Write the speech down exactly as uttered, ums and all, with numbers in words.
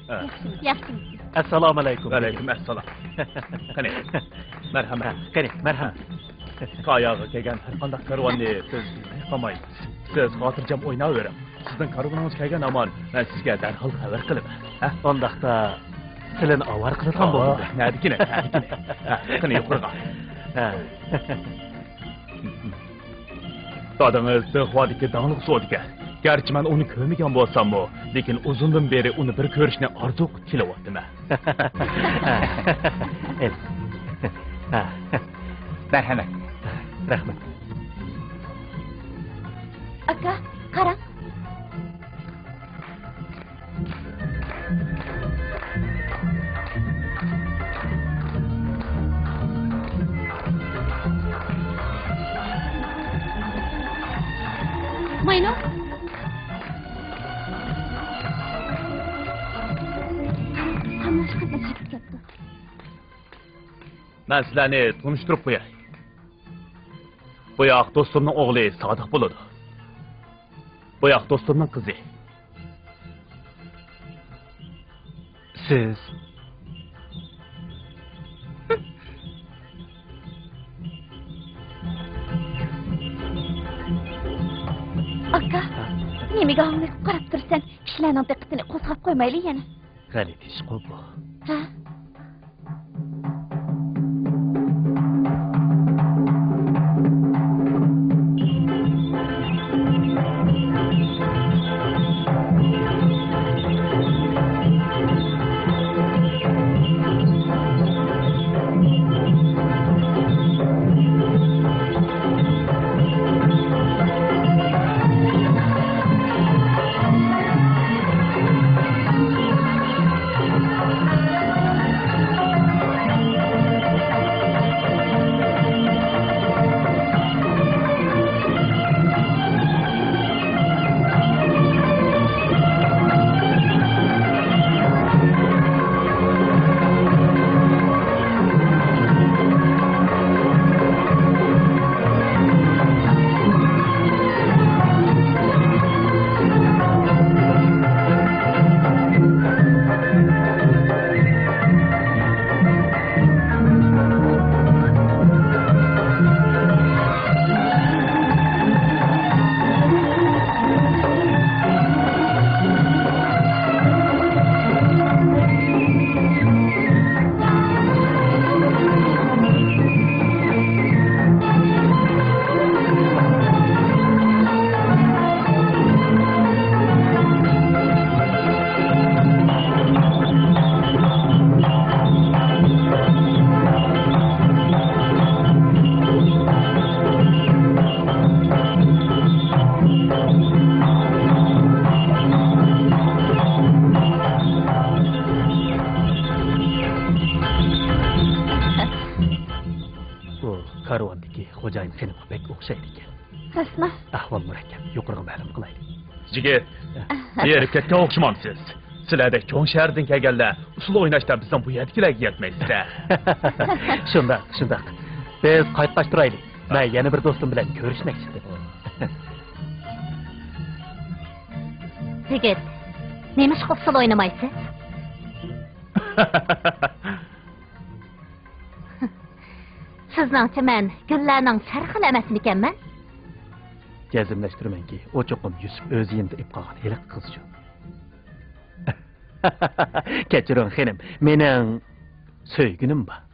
ھە. ياخشىمۇ؟ ياخشىمۇ؟ ئەسسالامۇ ئەلەيكۇم. ۋەئەلەيكۇم ئەسسالام. قېنى، مەرھەمەت. ھە، قېنى، مەرھەمەت. كاياغا كەلگەن ھەر قانداق كارۋاننى بىز قامايمىز. سىز خاتىرجەم ئويناۋېرىڭ. سىزنىڭ كارۋىنىڭىز كەلگەن ھامان مەن سىزگە دەرھال خەۋەر قىلىمەن. ھە؟ ئۇنداقتا سىلىنى ئاۋارە قىلىدىغان بولدۇم. نەدىكىنى، نەدىكىنى؟ ھە، قېنى يۇقىرىغا. ھە. دادىڭىز دېخۋادىكى داڭلىق سودىگەر. گەرچە مەن ئۇنى كۆرمىگەن بولساممۇ، لېكىن ئۇزۇندىن بېرى ئۇنى بىر كۆرۈشنى ئارزۇ قىلىپ كېلىۋاتىمەن. مەرھەمەت. رەھمەت. ئاكا، قاراڭ. ماينۇ. مەن سىلەرنى تونۇشتۇرۇپ قوياي. بۇ ياق دوستۇمنىڭ ئوغلى سادىق بولىدۇ. بۇ ياق دوستۇمنىڭ قىزى. سىز؟ ئاكا، نېمىگە ھاڭۋېقىپ قاراپ تۇرىسەن؟ كىشىلەرنىڭ دىققىتىنى قوزغاپ قويمايلى يەنە. غەلىتە ئىشقۇ بۇ. ھە؟ بۇ كارۋاندىكى خوجايىن خېنىمغا بەك ئوخشايدىكەن. راستمۇ؟ ئەھۋال مۇرەككەپ، يۇقىرىغا مەلۇم قىلايلى. جىگىت، بېرىپ كەتكەن ئوخشىمامسىز؟ سىلەردەك چوڭ شەھەردىن كەلگەنلەر ئۇسسۇل ئويناشتا بىزنىڭ بۇ يەردىكىلەرگە يەتمەيسىز-دە. شۇنداق، شۇنداق. بىز قايتقاچ تۇرايلى. مەن يەنە بىر دوستۇم بىلەن كۆرۈشمەكچىدىم. جىگىت، نېمىشقا ئۇسسۇل ئوينىمايسىز؟ سىزنىڭچە مەن گۈللەرنىڭ سەرخىلى ئەمەسمىكەنمەن؟ جەزملەشتۈرىمەنكى، ئۇ چوقۇم يۈسۈپ ئۆز يېنىدا ئېلىپ قالغان ھېلىقى قىز شۇ. كەچۈرۈڭ خېنىم، مېنىڭ سۆيگۈنۈم بار.